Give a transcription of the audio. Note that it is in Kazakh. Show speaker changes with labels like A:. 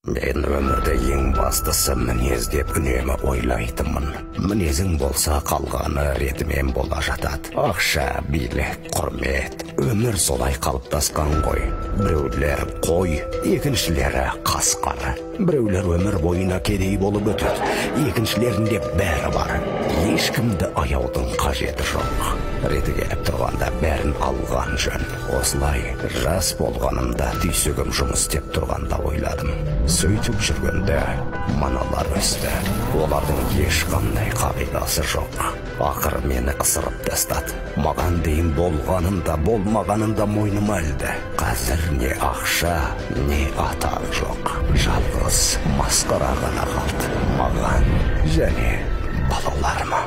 A: Мен өмірде ең бастысы мінез деп үнемі ойлайтынмын. Мінезің болса, қалғаны ретімен бола жатады. Ақша, билік, құрмет, өмір солай қалыптасқан ғой. Біреулер қой, екіншілері қасқыр. Біреулер өмір бойына кедей болып өтеді, екіншілерінде бәрі бар. Ешкімді аяудың қажеті жоқ. Реті келіп тұрғанда бәрін алған жөн. Осылай жас болғанымда, түйсігім жұмыс істеп тұрғанда ойладым. Сөйтіп жүргенде мыналар өсті. Олардың ешқандай қағидасы жоқ. Ақыры мені ысырып тастады. Маған дейін болғанын да, болмағанын да мойныма ілді. Қазір не ақша, не атақ жоқ. Жалғыз масқара ғана қалды маған және балаларыма.